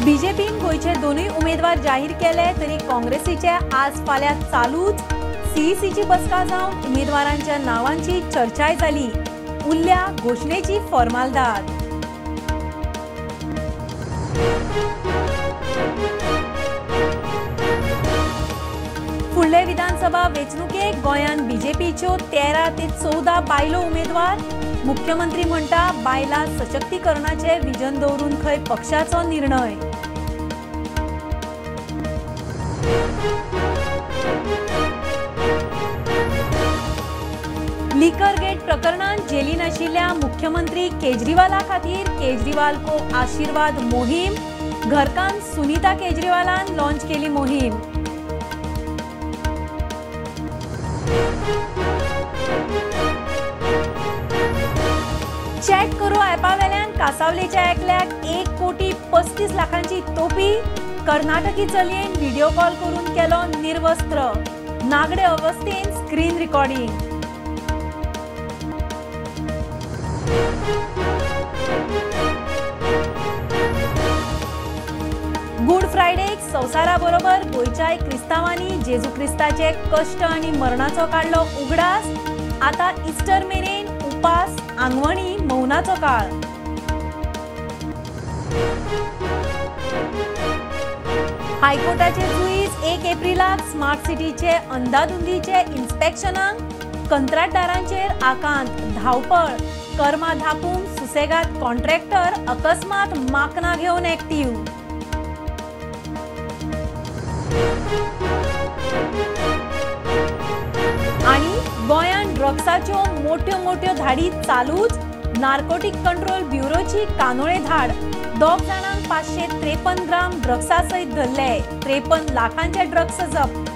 बीजेपीन गोंयचे दोनूय उमेदवार जाहीर केले तरी काँग्रेसीचे आज फाल्यां चालूच. सीईसीची बसका जावन उमेदवारांच्या नावांची चर्चाय जाली. उरल्या घोशणेची फॉर्मालदाद. फुडले विधानसभा वेंचणुकेक गोंयांत बीजेपीच्यो 13 ते 14 बायलो उमेदवार. मुख्यमंत्री म्हणटा बायलां सशक्तीकरणाचे विजन दवरून खंय पक्षाचो निर्णय. लिकर गेट प्रकरणात जेलीन आशिल्ल्या मुख्यमंत्री केजरीवाला खातीर केजरीवाल को आशीर्वाद मोहीम. घरकान्न सुनीता केजरीवालान लॉन्च केली मोहीम. चॅक करो ॲपावेल्यान कासावलेच्या एकल्याक 1,35 लाखांची तोपी. कर्नाटकी चलयेन व्हिडिओ कॉल करून केलो निर्वस्त्र. नागडे अवस्थेन स्क्रीन रिकॉर्डिंग. गुड फ्रायडेक संवसारा बरोबर गोंयच्याय क्रिस्तांवांनी जेजू क्रिस्ताचे कश्ट आनी मरणाचो काडलो उगडास. आतां इस्टर मेरेन उपास, आंगवणी, मौनाचो काळ. हायकोर्टाचे जुईज 1 एप्रिलाक स्मार्ट सिटीचे अंदाधुंदीचे इन्स्पेक्शनाक कंत्राटदारांचेर आकांत. धांवपळ, कर्मा धापूंक सुसेगाद कॉन्ट्रॅक्टर अकस्मात माकना घेवन ऍक्टिव्ह. आनी गोंयांत ड्रग्साच्यो मोठ्यो मोठ्यो धाडी चालूच. नार्कोटिक कंट्रोल ब्युरोची कानोळे धाड. 2 जाणांक 553 ग्राम ड्रग्सा सयत धरले. 53 लाखांचे ड्रग्स जप्त.